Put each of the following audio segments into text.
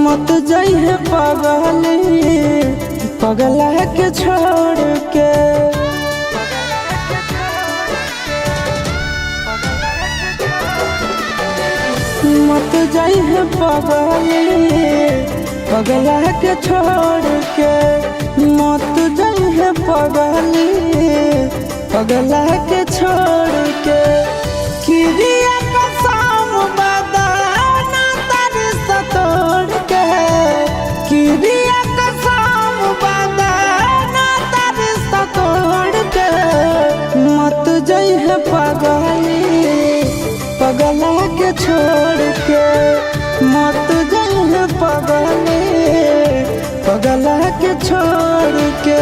मत जइहे पगली पगला के छोड़ के। मत जइहे पगली पगला के छोड़ के, मत जइहे पगली पगला के छोड़ के। किरिया कसम बदाना तार तोड़ के, किरिया कसम बदाना तार तोड़ के। मत जइहे पगली पगला के छोड़ के, मत जइहे पगली पगला के छोड़ के।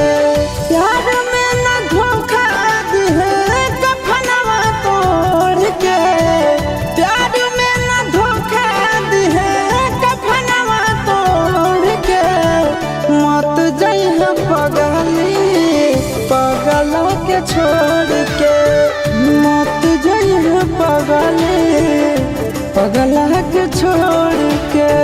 प्यार में न धोखा दिहे कफनवा तोड़ के, प्यार में न धोखा दिहे कफनवा तोड़ के। मत जइहे पगली पगला के छोड़ के, मत जइहे पगली पगला के छोड़ के।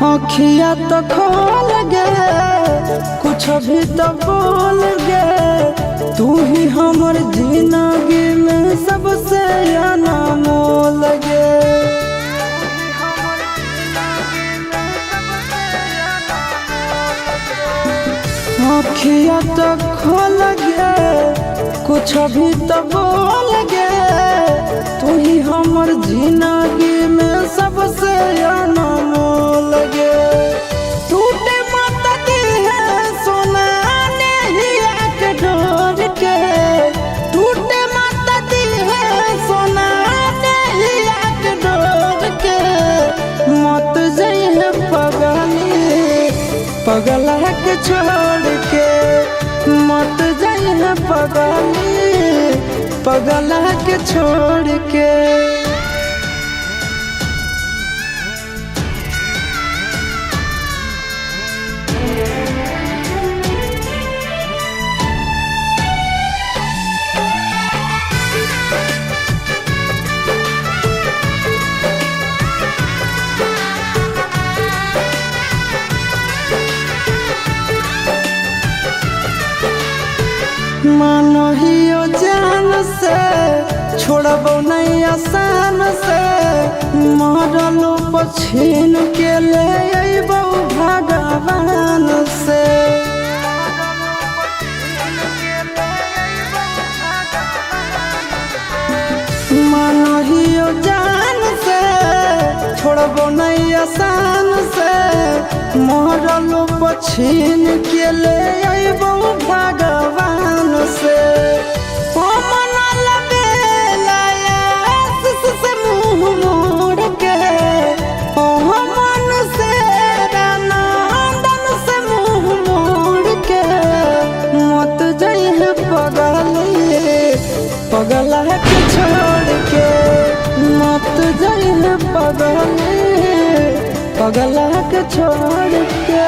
अखिया तो खोल गे कुछ भी तो बोल गे, तू ही हमर जिंदगी में सबसे अनमोल गे। अखिया तो खोल गे कुछ भी तो बोल गे, तू ही हमर जिंदगी में सबसे अनमोल गे। टूटे मत दिहे सोना नहिया के डोर के, टूटे मत दिहे सोना नहिया के डोर के। मत जइहे पगली पगला के छोड़ के, मत जइहे पगली पगला के छोड़ के। मानो हियो जान से छोड़बो नहीं आसान से, मरलो पछीन के ले अइबो भगवान से। मानो हियो जान से छोड़बो नहीं आसान से, मरलो पछीन के ले अइबो भगवान से। ओ मन लबेला से मुँह मोड़ के, ओ मन से नंदन से मुँह मोड़ के। मत जइहे पगली पगला के छोड़ के, मत जइहे पगली पगला के छोड़ के।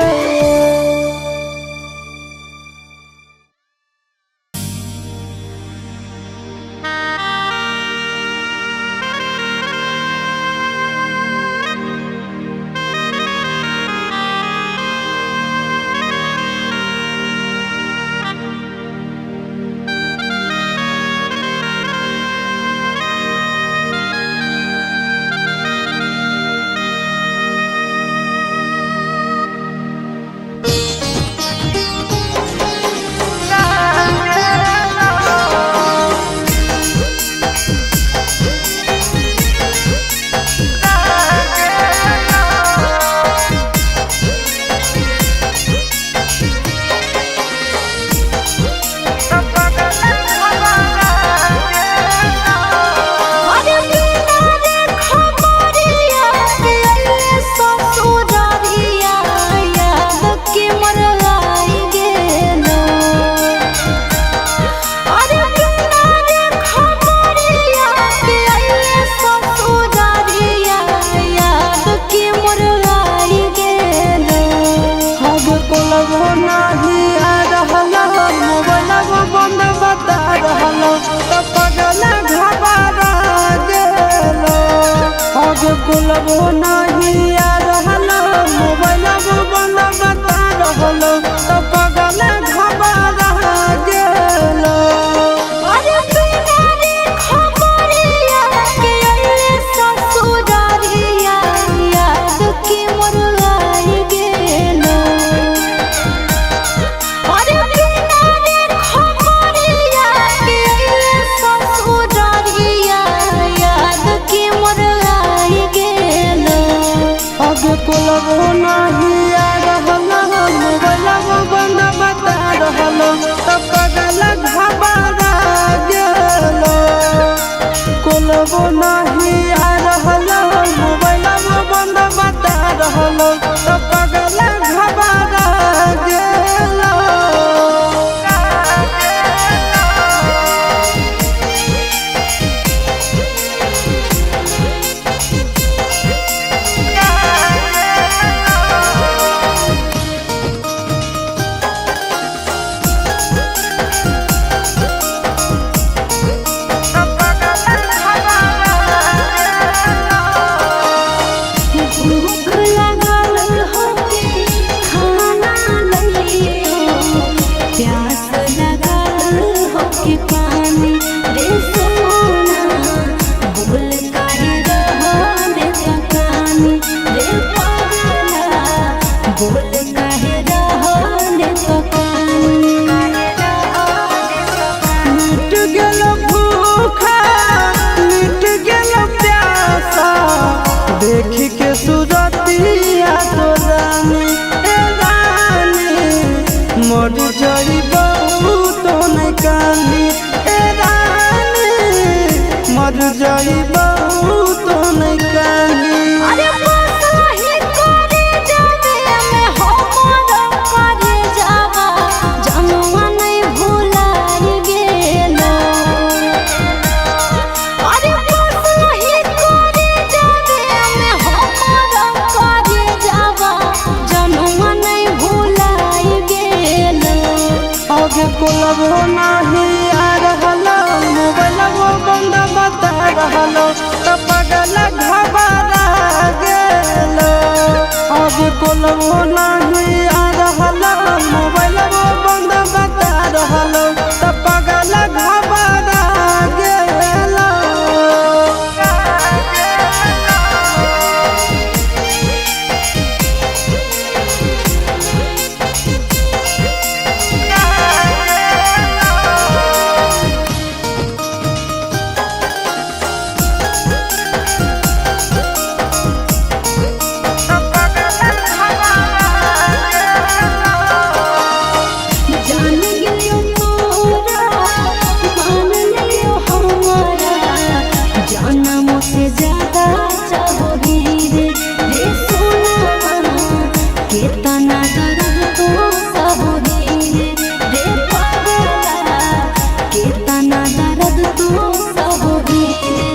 कोलबो नहीं आ रहल, मोबाइलबो बंद बता रहल, तो पगल घबरा गेल। अरे बिना रे खबरिया के अइले ससुरारिया, याद के मोर आई गेलो। अरे बिना रे खबरिया के अइले ससुरारिया, याद के मोर आई गेलो। आगे कोलबो नहीं आ रहल, मोबाइलबो बंद बता रहल, तो पगल घबरा गेल। कोलबो नहीं आ रहल, मोबाइलबो बंद बता रहल, तो पगल घबरा गेल। भूख लागल होके खाना लइयो, प्यास लागल होके पानी रे सोना, बोल काहे रहले तकानी रे पागला, बोल काहे रहले तकानी। मिट गेल भूखा, मिट गेल प्यासा, देख के सुरतिया तो रानी, ए रानी, मर जई बहुत नहीं कानी, ए रानी, मर जई बहुत नहीं कानी। अरे बसही करे जाबे में हमर करे जावा, जनुआ नहीं भुलाई गेलो। अरे बसही करे जाबे में हमर करे जावा, जनुआ नहीं भुलाई गेलो। आगे कोलबो नहीं आ रहल, मोबाइलबो बंद बता रहल, तो पगल घबरा गेल। आगे कोलबो नहीं आ रहल, मोबाइलबो बंद बता रहल, तो पगल घबरा गेल। जान गेलियो तोरा, मान लियो हमारा, जानमो से ज्यादा चाहोगी रे रे सोना, केतना दर्द तो सहोगी रे रे पागला, केतना दर्द तो सहोगी रे।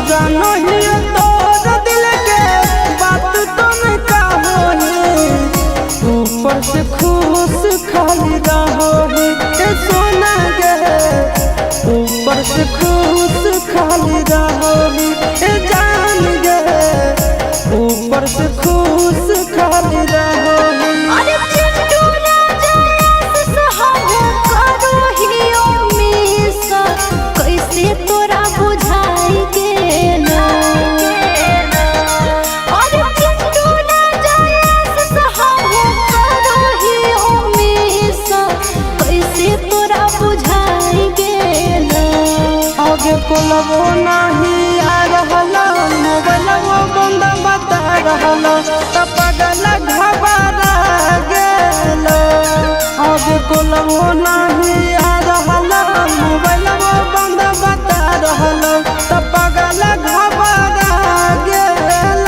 जानो ही तोर दिल के बात तुम कहो ऊपर से खुश खाली रहो ए सोना गे, ऊपर से खुश खाली रहो ए जान गे, ऊपर से खुश खाली रहो। अरे चिंटू राजा सहाबो करो हियो मिस, कैसे तोरा बुझाई गेलो। अरे चिंटू राजा सहाबो करो हियो मिस, कैसे तोरा बुझाई गेलो। आगे कोलबो नहीं आ रहल, मोबाइलबो बंद बता रहल, तो पगल घबरा गेल। आगे कोलबो नहीं आ रहल, मोबाइलबो बंद बता रहल, तो पगल घबरा गेल।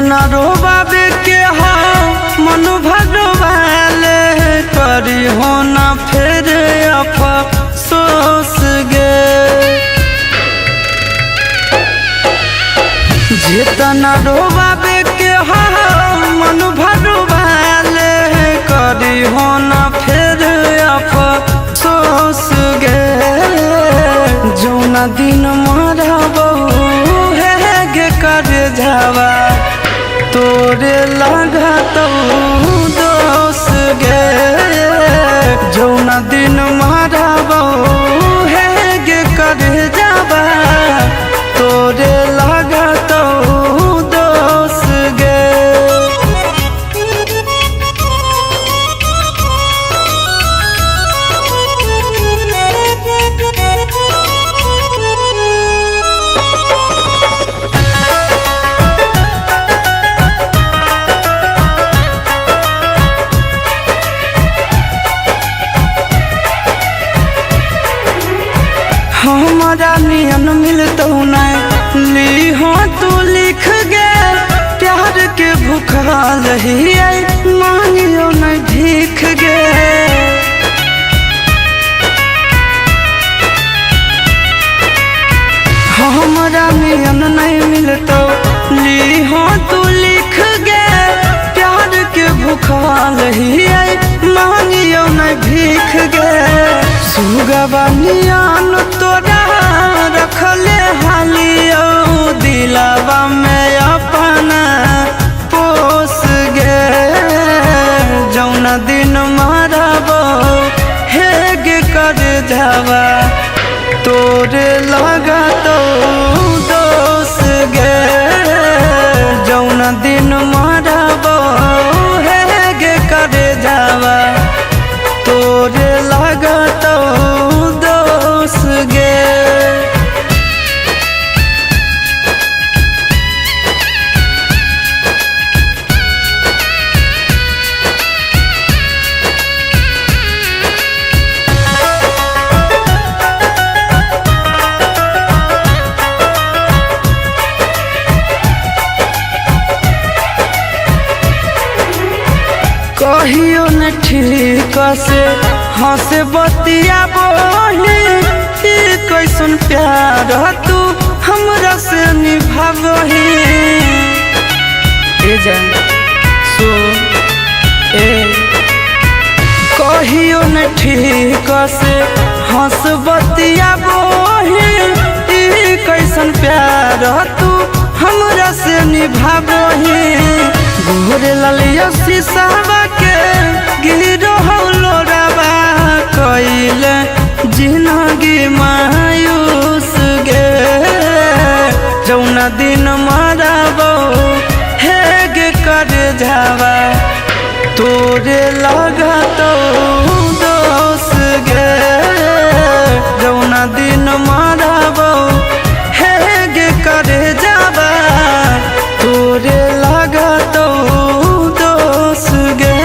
जितना रोबाबे के हो मन भरवाले करी हो ना फिर अफसोस गे। जितना रोबाबे के हो मन भरवाले करी हो ना फिर अफसोस गे। जौना दिन मरबौ हे गे कर जावा तोरे लगतौ दोस गे। जौना दिन मरबौ हे गे कर जावा तोरे लगतौ दोस गे। हमारा नियन मिलतौ नहीं ली हो तू लिख गे। प्यार के भूखल ही मांगियो नहीं भीख गे। हमारा नियन नहीं मिलतौ ली हो तू लिख गे। प्यार के भूखल ही मांगियो नहीं भीख गे। सुगवा नियन तोरा रखले हालियो दिलावा में अपना पोस गे। जौना दिन मरबो हे गे कर जावा तोरे लगतौ दोस गे। जौना दिन मरबो हे गे कर जावा तोरे लगतौ दोस गे। कहियो न ठीक से हंस बतिया बोली कैसन प्यार तू हमरा से निभाबही। ए जान सो ए कहियो न ठीक से हंस बतिया बोली कैसन प्यार तू हमरा से निभाबही। गोरे ललिया शीशावा के गिरो लोरावा कइले जिनगी मायूस गे। जौना दिन मरबो हे गे कर जावा तोरे लगतौ दोस गे। जौना दिन मरबो हे गे कर जावा तोरे लगतौ दोस गे।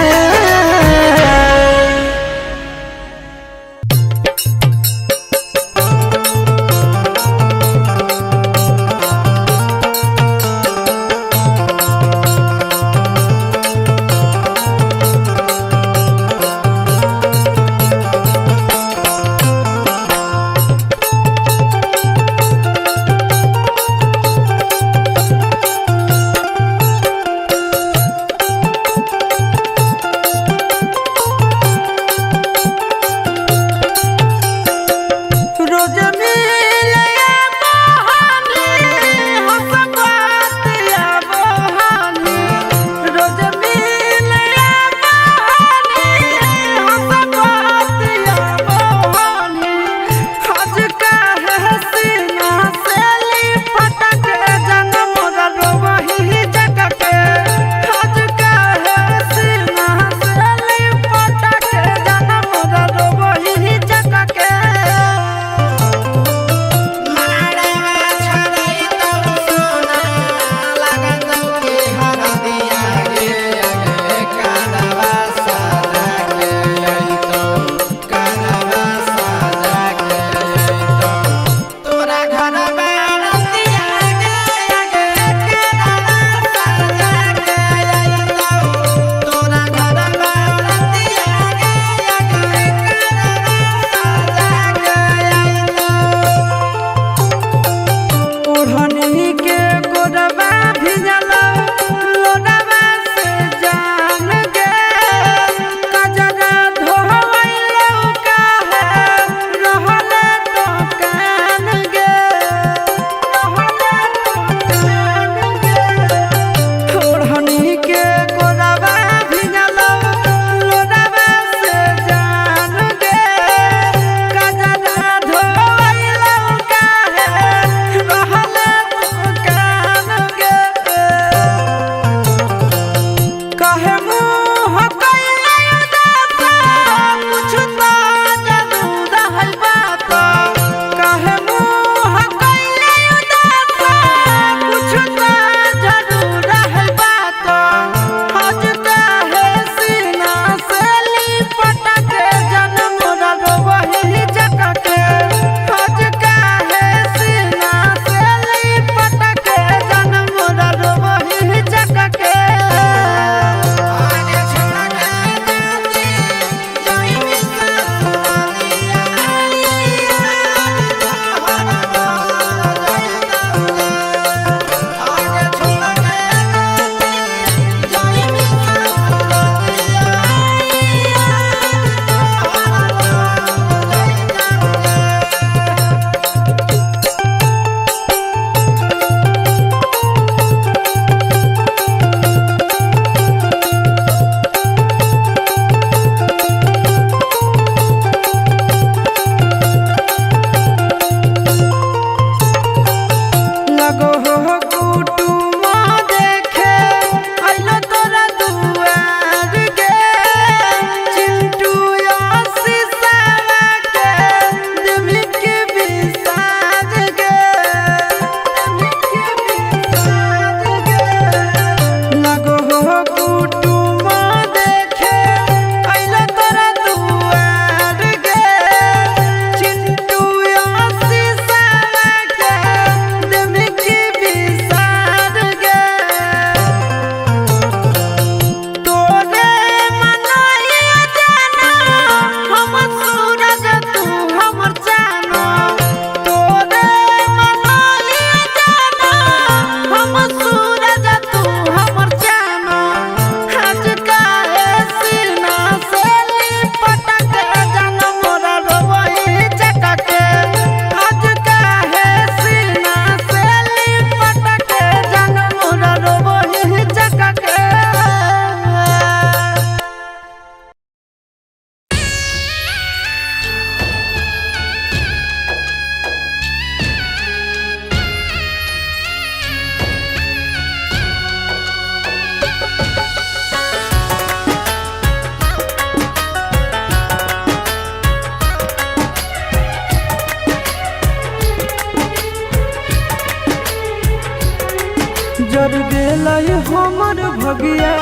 भगिया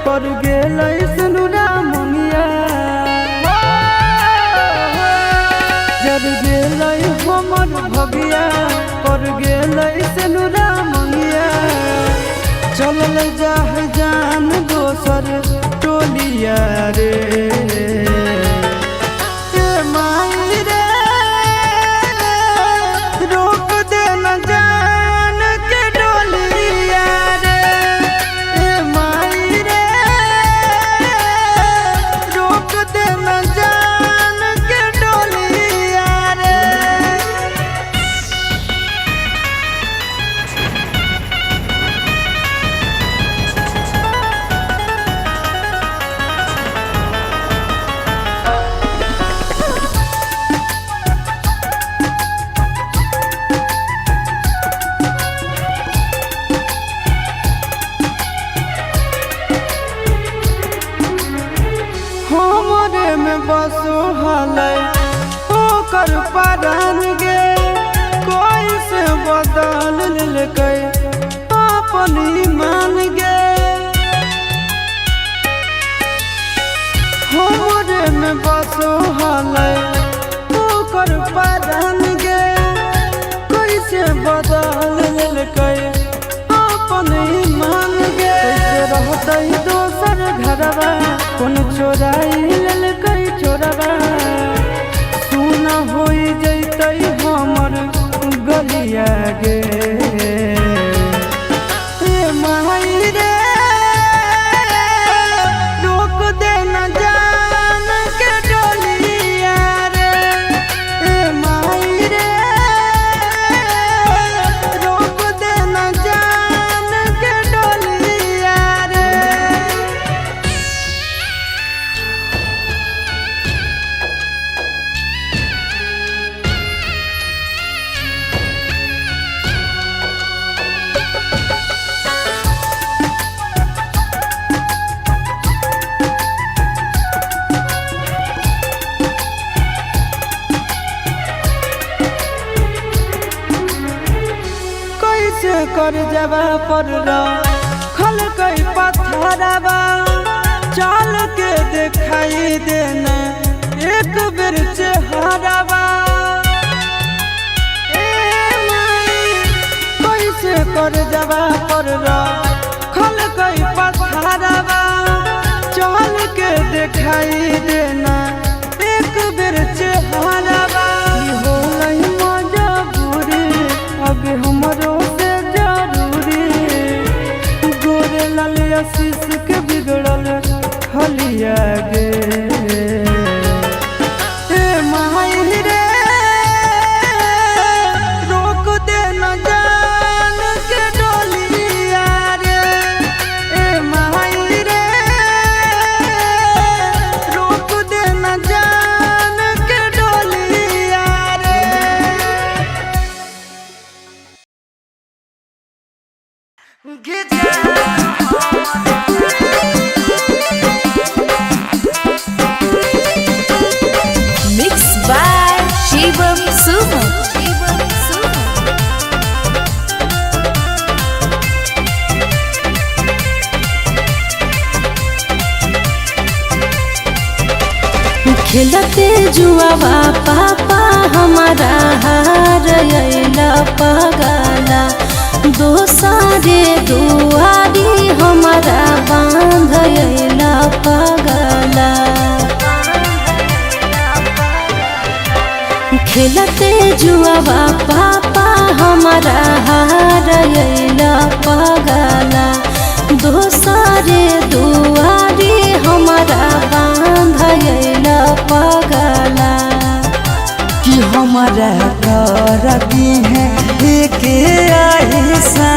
पर गेल सनुरा मुनिया। जर गेल हमर भगिया पर गेल सनुरा मुनिया। चलल जाह जान दोसर टोलिया रे। ए माई रे रोक देना जान के डोलिया रे। ए माई रे रोक देना जान के डोलिया रे। हमरे में बसो हलै ओकर परान गे। कोई से बदल लेलकै अपन ईमान गे। हमरे में बसो हलै ओकर परान गे। कोई से बदल लेलकै अपन ईमान गे। कैसे रहतै दोसर घरवा कोन चोराई लेलकै चोरवा। सुना होई जैतै हमर गलिया गे। ए माई रे रोक देना जान के डोलिया रे। ए माई रे रोक देना जान के डोलिया रे। कैसे कर जबा पर खल कई पत्थरवा। चाल के दिखाई देना एक बेर चेहरावा। ए माई कैसे कर जबा पर खल कई पत्थरवा। चाल के दिखाई देना एक बेर चेहरावा। होलै मजबूरी अब हमरो से जरूरी। गोरे लाल आशीष के बिगड़ल हलिया गे। ए माई रे रोक देना जान के डोलिया रे। ए माई रे रोक देना जान के डोलिया रे। Mix by Shivam Suman. Shivam Suman. खेलते जुआवा पापा हमारा हार अइला पगला। दोसरे दुआरी हमारा बांध अइला पगला। खेलते जुआवा पापा हमारा हार अइला पगला। दोसरे दुआरी हमारा बांध अइला पगला। कि हमारा कर दी है एक ऐसा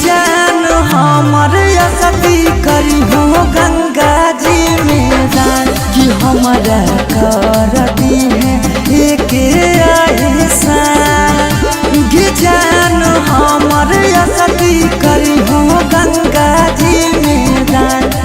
जान हमर सती करी हो गंगा जी में दान। कि हमारा कर दी है एक ऐसा जान हमर सती करी हो गंगा जी में दान।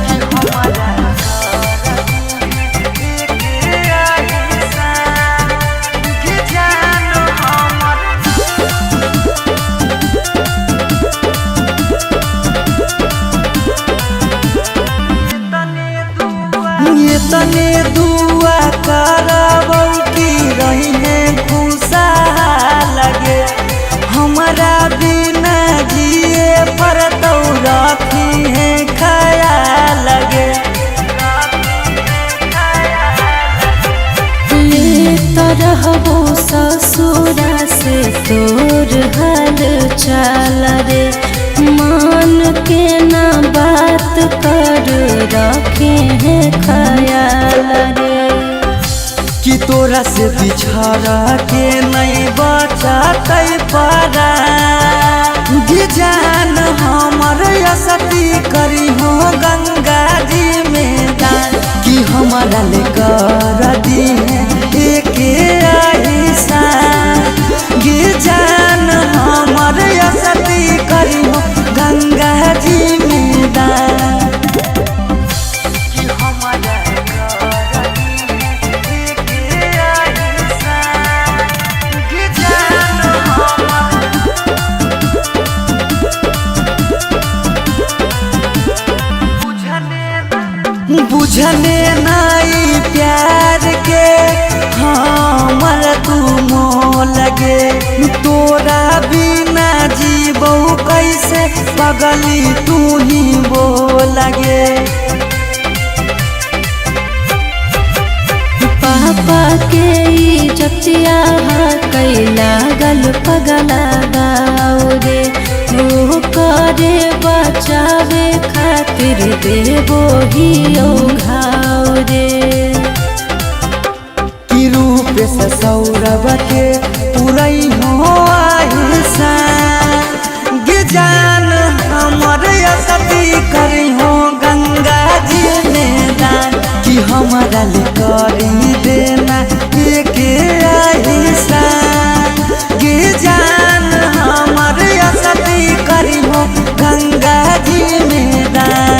तने दुआ करबौ की रही है खुशहाल गे। हमरा बिना जिए पर तो रखी है ख्याल गे। ले तो रहबो ससुरा से तोर हाल चाल रे, मान के ना बात कर रखे हैं ख्याल रे। कि तोरा से बिछड़ के नहीं बचतै परा जान, हमर असती करी हो गंगा जी में दान। कि हमारा ले कर दी है एक एहसान, गे जान हमर असती करी हो गंगा जी में दान। कि हमारा कर दी है एक एहसान, गे जान हमर। बुझने नाई प्यार के हमर तू मोह लगे, तोरा बिना जीबौ कैसे पगली तू ही बो लगे। पापा के इज्जतिया कैला गल पगला गाओ रे, वो करे बचावे खातिर देबो ही घाव रे। कि रूप से सौरभ के पुरई हो आहिसान, गे जान हमर असती करी हो गंगा जी में दान। कि हमारा ले करी देना एक एहसान, गे जान हमर असती करी हो गंगा जी में दान।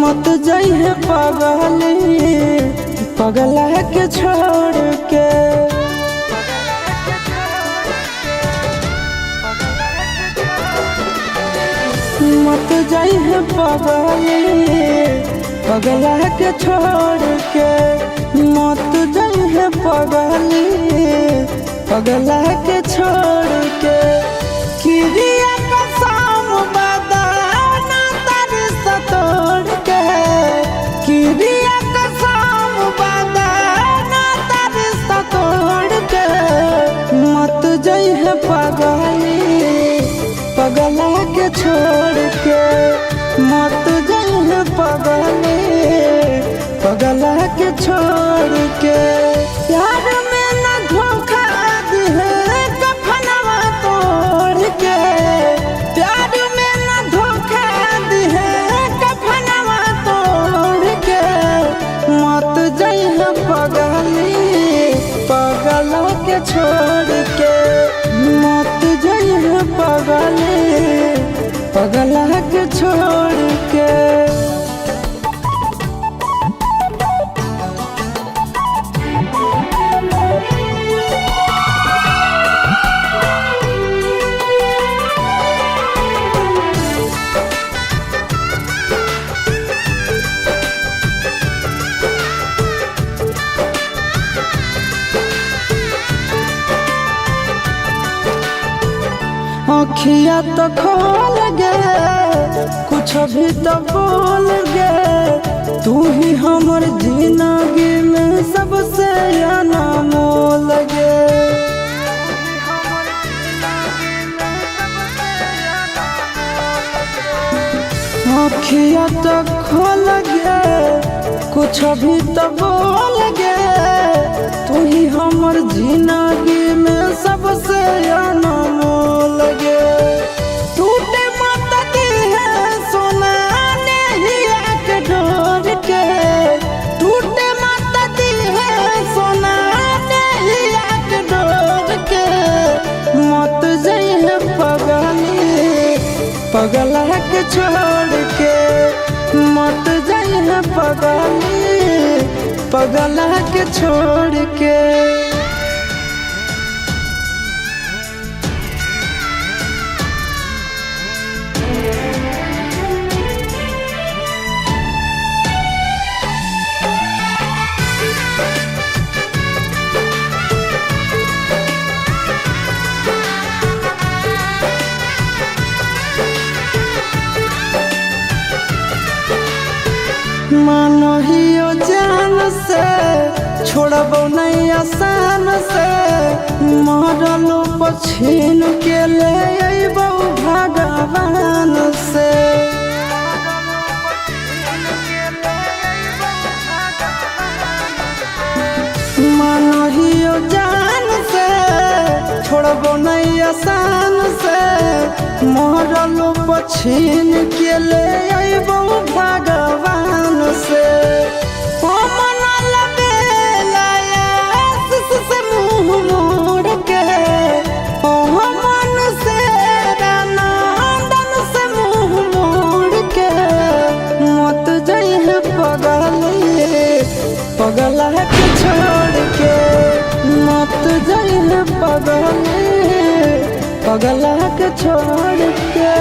मत जइहे पगली पगला के छोड़ के। मत जइहे पगली पगला के छोड़ के, मत जइहे पगली पगला के छोड़ के। किरिया कसम बदाना तारी सतोड़ के, किरिया कसम बदाना तारी सतोड़ के। मत जइहे पगली पगला के छोड़ के, मत जइहे पगली पगला के छोड़ के। प्यार में न धोखा दिहे कफनवा तोड़ के, प्यार में न धोखा दिहे कफनवा तोड़ के। मत जइहे पगली पगला के छोड़ के, मत जइहे पगली पगला के छोड़ के। अखिया तो खोल गे कुछ भी तो बोल गे, तू ही हमर जिंदगी में सबसे अनमोल गे। अखिया तो खोल गे कुछ भी तो बोल गे, तू ही हमर जिंदगी में सबसे अनमोल गे। टूटे मत है सोना नहिया के डोर के, टूटे मत है सोना नहिया के डोर के। मत जइहे पगली पगला के छोड़ के, मत जइहे पगली पगला के छोड़ के। मानो हियो जान से छोड़बो नहीं आसान से, मरलो पछीन के ले अइबो भगवान से। मानो हियो जान से छोड़बो नहीं आसान से, मरलो पछीन के ले अइबो भगवान से। ओ मन लबेला से मुँह मोड़ के, ओ मन से नंदन से मुँह मोड़ के। मत जइहे पगली पगला के छोड़ के, मत जइहे पगली पगला के छोड़ के।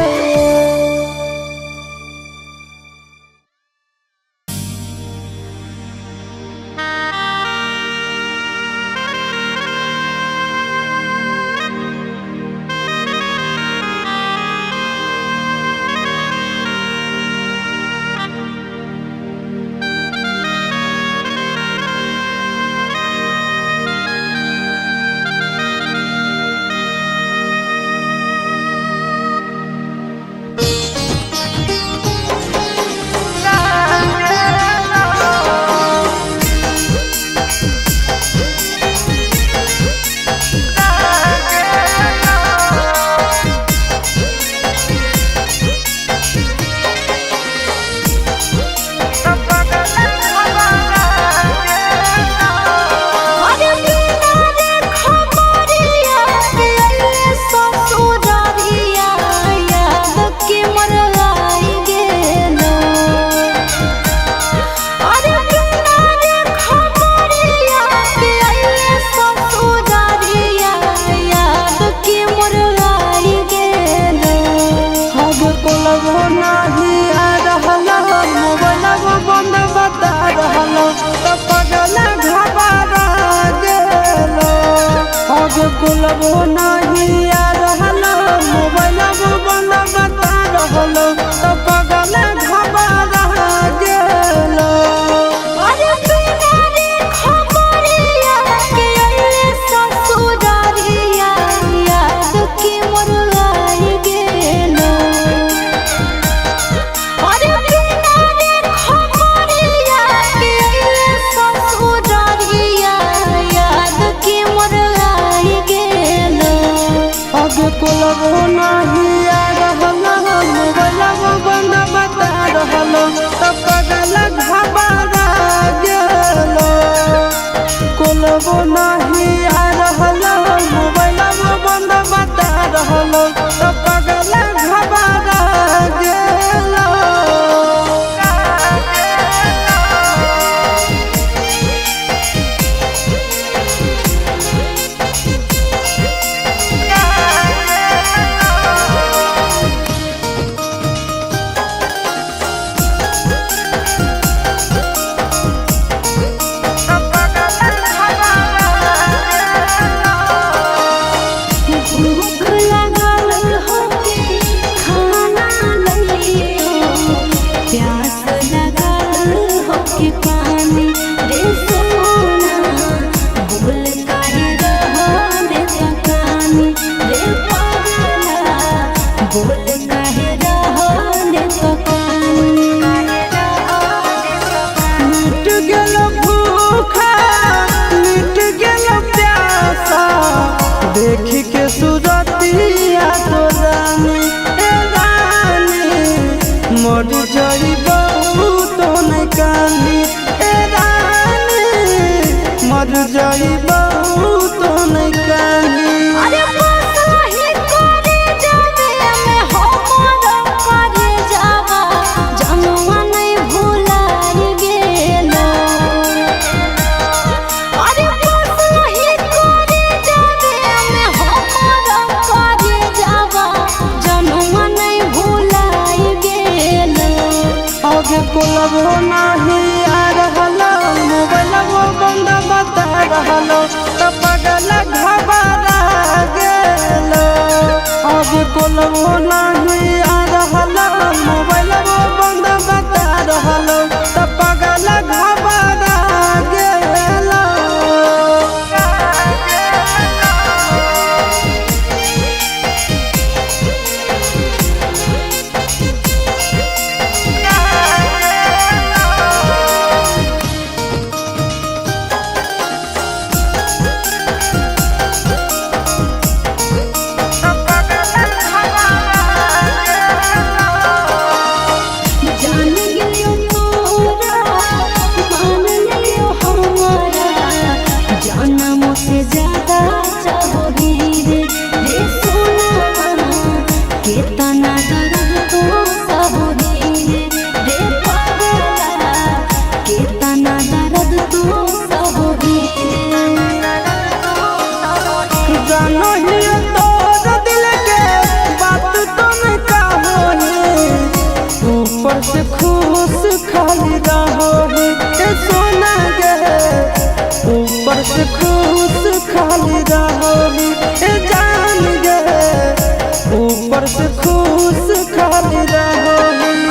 कोलबो नहीं आ रहल, मोबाइल बंद बता रहल, तो पगल घबरा गेल। अरे बिना रे खबरिया के अइले ससुरारिया, याद की मोर आई गेलो। अरे बिना रे खबरिया के अइले ससुरारिया, याद की मोर आई गेलो। आगे कोलबो नहीं आ रहल, मोबाइल बंद बता रहल, तो पगल घबरा गेल। कोलबो नहीं आ रहल, मोबाइल बंद बता रहल, तो पगल घबरा गेल। भूख लागल होके खाना लइयो, प्यास लागल होके पानी रे सोना, बोल काहे रहले पकानी रे पगला, बोल काहे रहले पकानी। मिट गेल भूखा, मिट गेल प्यासा, देख के सुरतिया तो रानी, ए रानी, मर जई बहुत कानी, ए रानी, मर जई बहुत कानी। अरे बस वही करे जावे में हमर करे जावा, जनुआ नहीं भुलाई गेलो। अरे बस वही करे जावे में हमर करे जावा, जनुआ नहीं भुलाई गेलो। आगे कोलबो नहीं आ रहल, मोबाइल बंद बता रहल, तो पगल घबरा गेल। आगे कोलबो नहीं आ रहल, मोबाइल बंद बता रहल, तो पगल घबरा गेल। जान गेलियो तोरा, मान लियो हमारा, जानमो से ज्यादा चाहोगी रे रे सोना, केतना दर्द तो सहोगी रे रे पगला, केतना दर्द तो सहोगी रे। जानो ही तोर दिल के बात तुम कहो ऊपर से खुश खाली रहो ए सोना गे, ऊपर से खुश खाली रहो ए जान गे, ऊपर से खुश खाली रहो।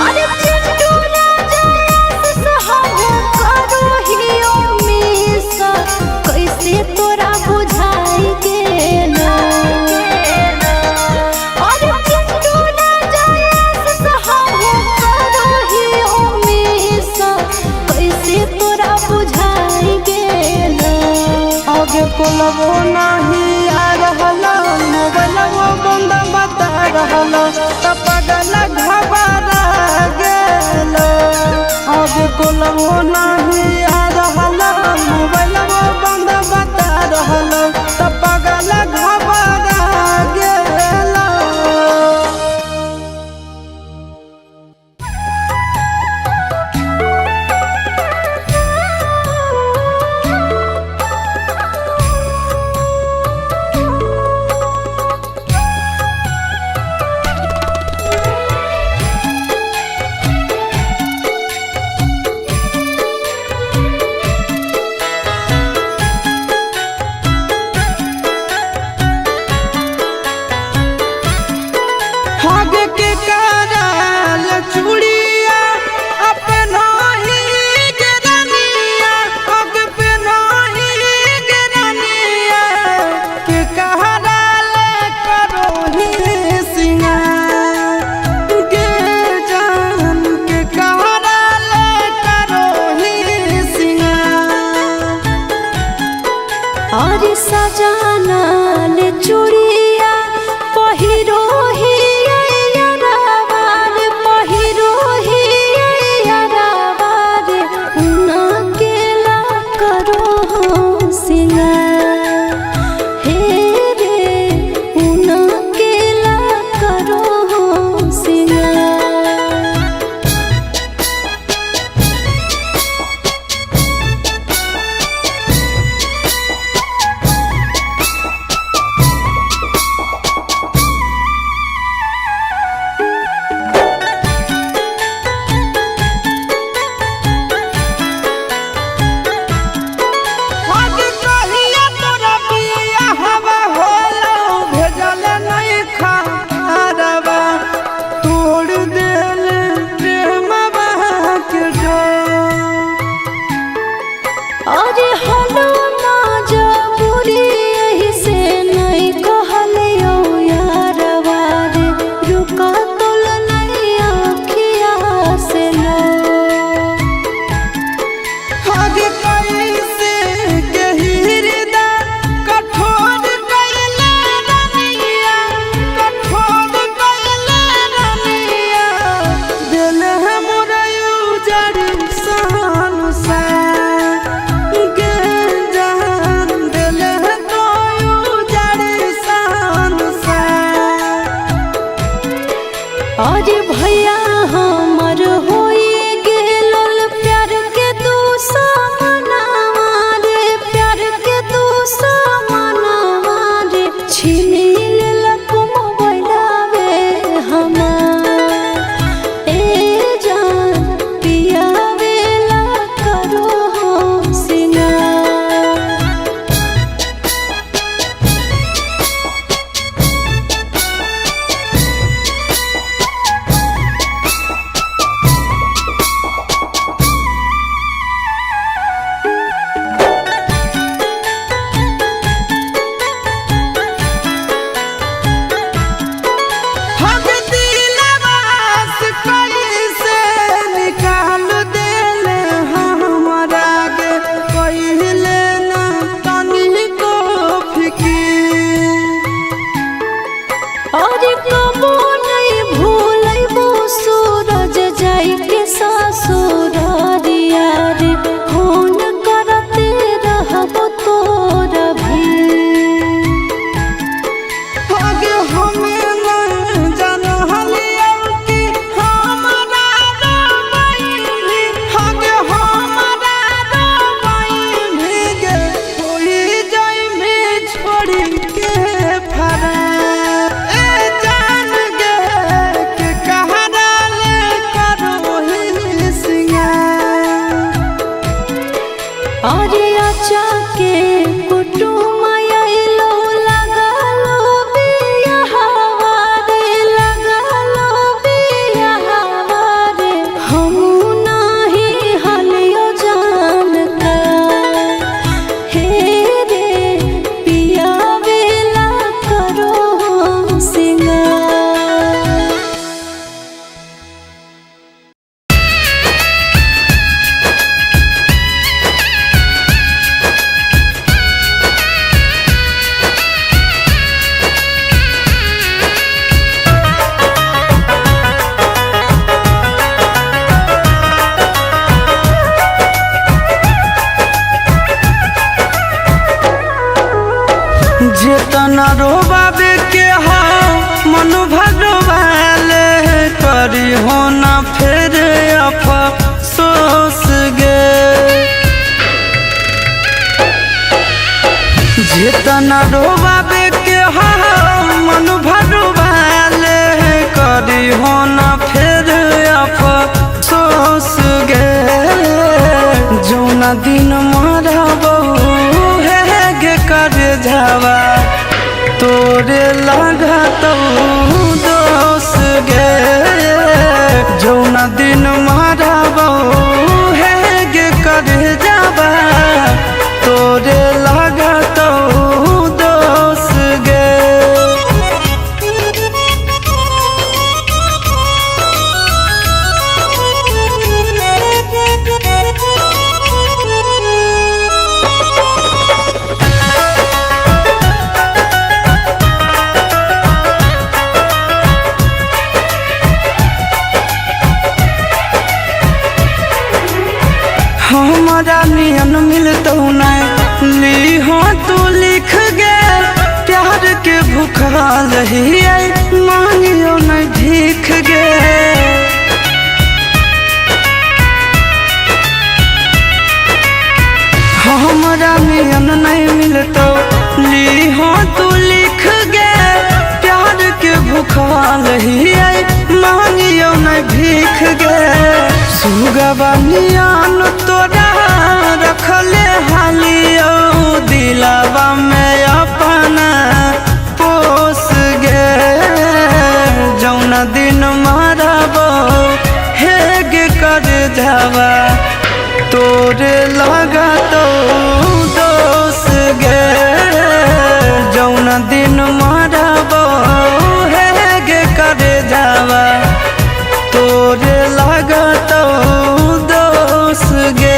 अरे चिंटू राजा हम करो हियो मिस, कैसे तोरा बुझाई गेलो। अरे चिंटू राजा हम करो हियो मिस, कैसे तोरा बुझाई गेलो। आगे कोलबो नहीं आ रहल, मोबाइल बंद बता रहल, तो पगल घबरा गेल। आगे कोलबो नहीं आ रहल, मोबाइल बंद बता रहल, तो पगल घबरा गेल। Thank अरे भैया हमर होई गेलल प्यार के दुश्मनवा रे, प्यार के दुश्मनवा रे, छीन लेलक मोबाइलवे हमार। ए जान पियावेला करो हो सिंगार। हग दिलवा से कैसे निकाल देले हमरा के, कहिले ना तनिको फिकीर। और कबो नहीं भूलैबो सूरज जाई के ससुरारिया रे, फोन करते रहबो तोरा भी। हग हमें न जानलियौ कि हमरा रोबैली, हग हमरा रोबैली गे, होई जाइमे छोड़ी के फरार। ए जान गे के कहारा ले करोही सिंगार। अरे आचा के कुटुम आइलो लगलो बियाहवा रे, लगलो बियाहवा रे, हमू नाही हलियो जान का। हे रे पियावेला करो सिंगार। जेतना रोबाबे के हा मन भगवाले करी हो ना फिर अफसोस गे। जेतना रोबाबे के हा मन भगवाले करी हो ना फिर अफसोस गे। जौना दिन मरबौ हे गे कर जावा, तोरे लगतौ दोस गे। जौना दिन मरबौ हे गे कर जावा, तोरे लगतौ दोस गे। हमारा नियन मिलतौ नहीं ली हो तू लिख गे, प्यार के भूखल ही मांगियो नहीं भीख गे। हमारा नियन नहीं मिलतौ ली हो तू लिख गे, प्यार के भूखल ही मांगियो नहीं भीख गे। सुगवा नियन तोरा रखले हालियो दिलावा में अपना पोस गे। जौना दिन मारबो हे गे कर जावा, तोरे लगतौ दोस गे। जौना दिन मारबो हे गे कर जावा, तोरे लगतौ दोस गे।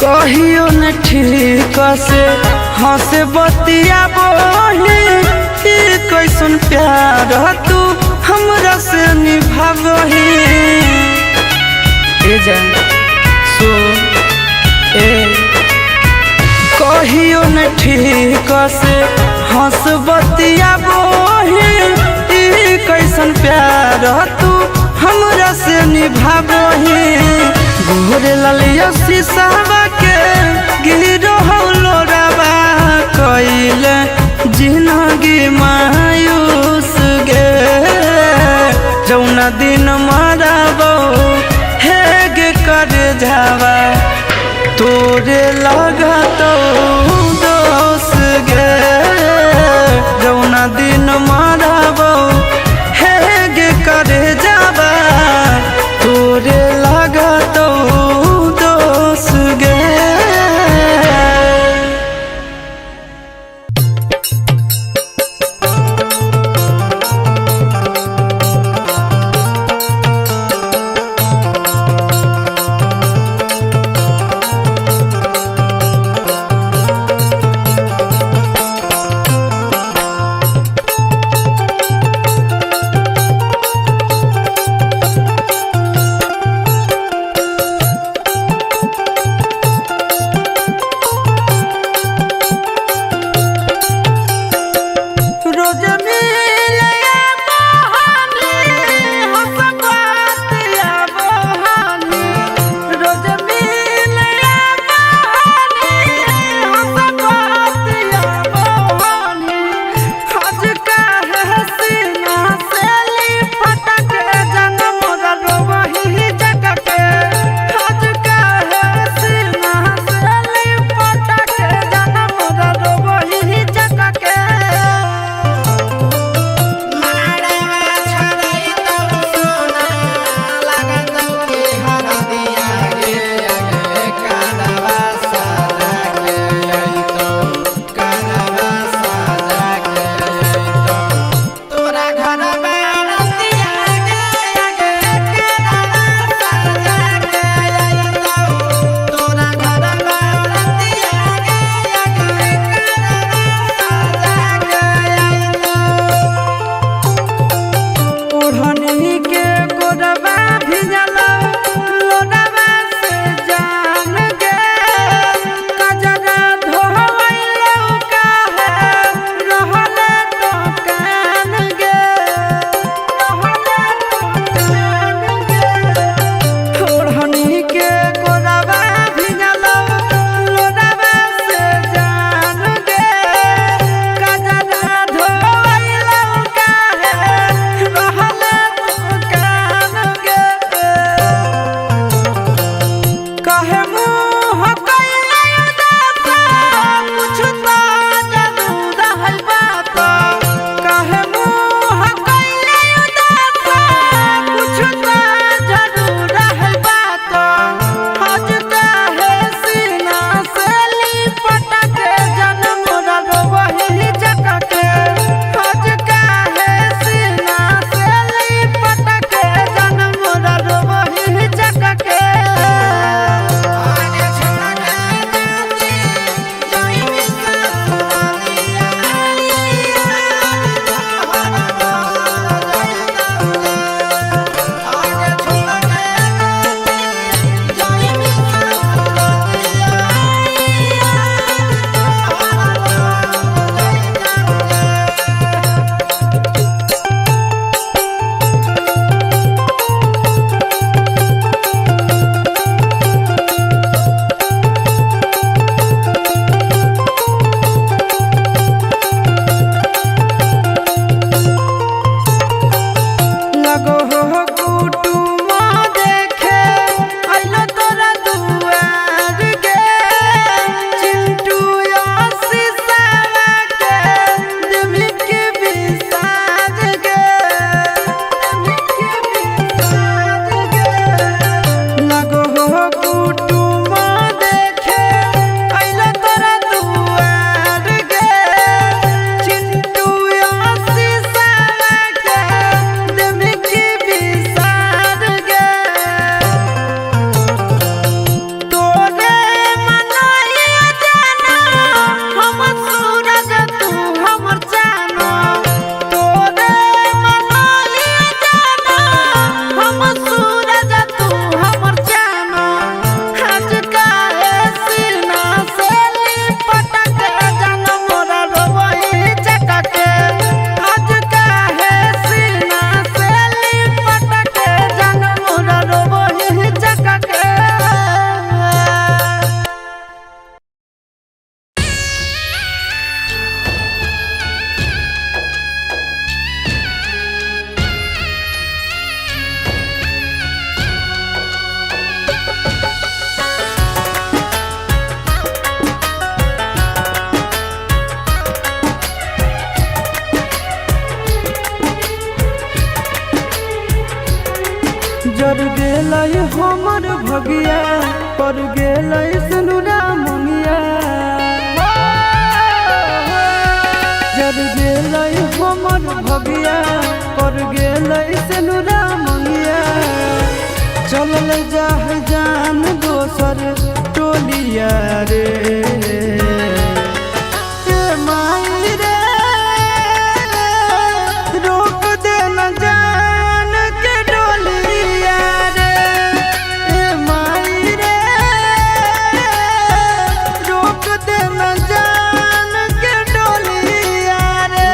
कहियो न ठीक से हंस बतिया बोली, ई कैसन प्यार तू हमरा से निभावही। ए जान सुन ए, कहियो न ठीक से हंस बतिया बोही, ई कैसन प्यार तू हमरा से निभावही। गोरे ललिया शीशावा के गिरो लोरावा कइले जिनगी मायूस गे। जौना दिन मराबो हे गे कर जावा, तोरे लगतो दोस गे। जौना दिन मराबो हे गे कर जावा, तोरे लगतो दोस गे। जर गेलै हमर भगिया, पर गेलै सिनुरा मुनिया। जर गेलै हमर भगिया, पर गेलै सिनुरा मुनिया। चलल जाह जान दोसर टोलिया रे, ए माई रे रोक दे न जान के डोलिया रे, ए माई रे रोक दे न जान के डोलिया रे।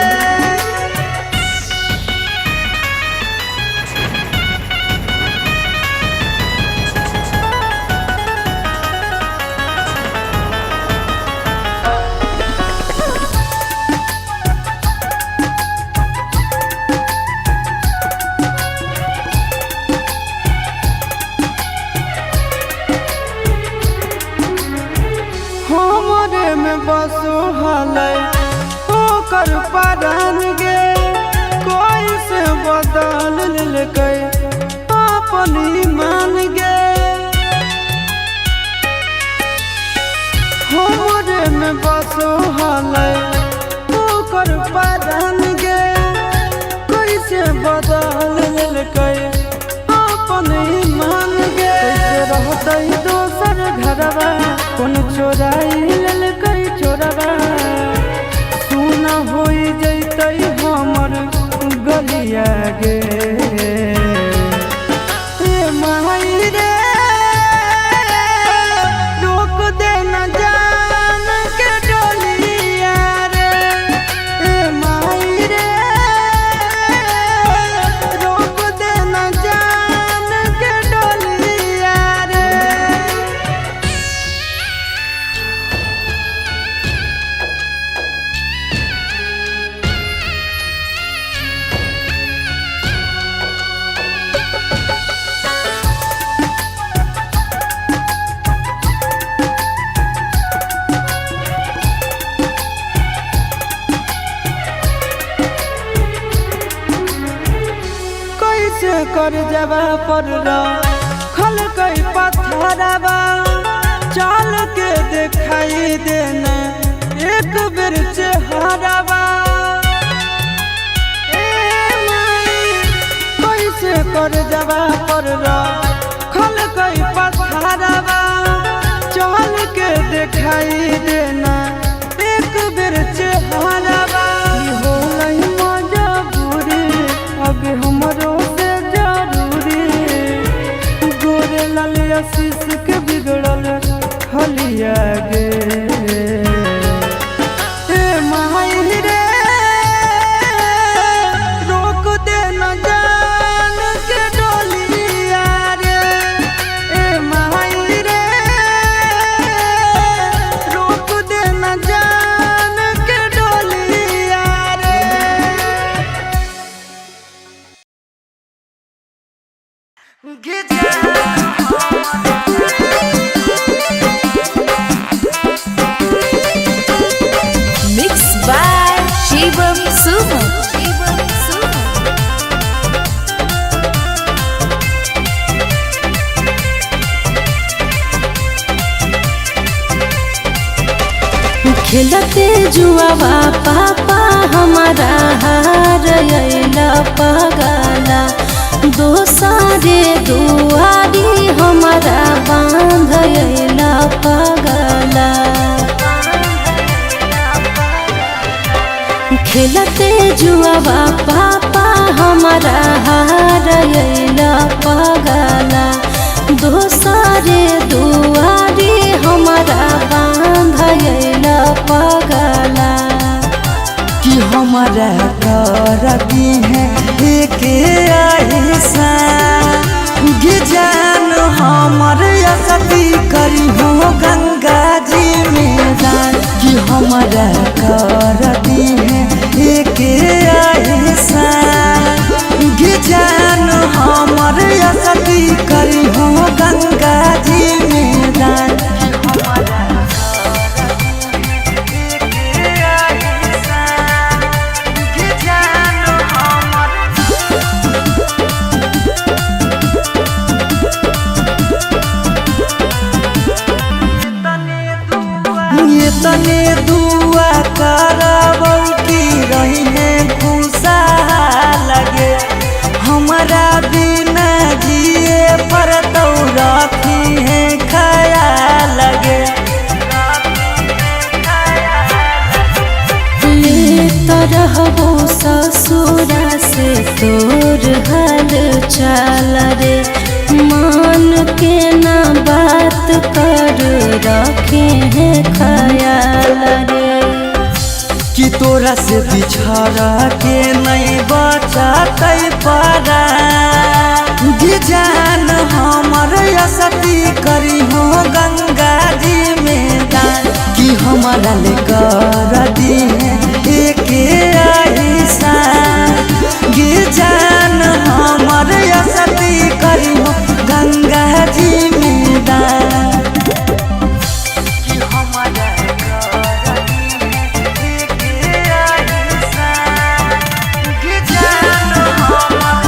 हमरे में बसो हलै ओकर परान गे, कोई से बदल लेलकै अपन ईमान गे। हमरे में बसो हलै ओकर परान गे, कोई से बदल लेलकै अपन ईमान गे। कैसे रहतै दोसर घरवा, कोन चोराई लेलकै चोरवा, सुना होई जैतै हमर गलिया गे, ए माई रे रोक दे न जान के डोलिया रे, ए माई रे रोक दे न जान के डोलिया रे। कैसे कर जबा पर खल कई पत्थरवा, चाल के दिखाई देना एक बेर चेहरावा। ए माई कैसे कर जबा पर खल कई पत्थरवा, चाल के दिखाई देना एक बेर चेहरावा। होलै मजबूरी अब हमरो से जरूरी, गोरे लाल आशीष के बिगड़ल हलिया गे, ए माई रे रोक दे न जान के डोलिया रे, ए माई रे रोक दे न जान के डोलिया रे। Mix by Shivam Suman. Shivam Suman. खेलते जुआवा पापा हमारा हार अइला पगला, दोसरे दुआरी हमारा बांध अइला पगला। खेलते जुआवा पापा हमारा हार अइला पगला, दोसरे दुआरी हमारा बांध अइला पगला। कि हमारा कर दी है एक ऐसा जान, हमर सती करी हो गंगा जी में दान। कि हमारा कर दी है एक ऐसा जान, हमर सती करी हो गंगा जी में दान। तने दुआ करबौ की रही है खुशहाल गे। हमारा बिना जिए पर तो रखी है ख्याल गे। ले तो रहबो ससुरा से तोर हाल चाल रे, मान के ना बात कर रखे हैं ख्याल रे। कि तोरा से बिछड़ के नहीं बचतै परा जान, हमर असती करी हो गंगा जी में दान। कि हमारा ले कर दी एक एहसान गे जान, हमर असती करी हो गंगा जी में दान। कि हमारा कर दी एक एहसान गे जान, हमर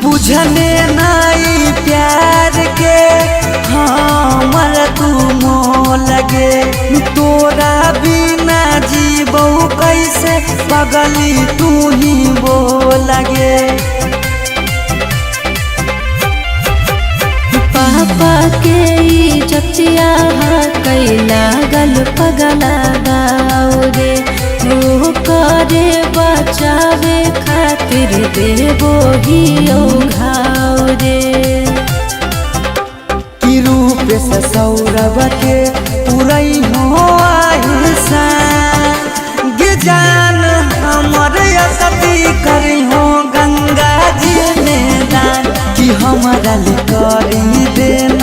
बुझने नाई प्यार के हमर तू मोह लगे। तोरा बिना जीबौ कैसे पगली तू ही बो लगे। पापा के इज्जतिया कैला गल पगला गाओ रे, ओ करे बचावे खातिर देबो ही ओ घाव रे। कि रूप से सौरभ के पुरई हो आहिसान गे जान, हमर असती करी हो गंगा जी में दान। कि हमारा ले करी देना।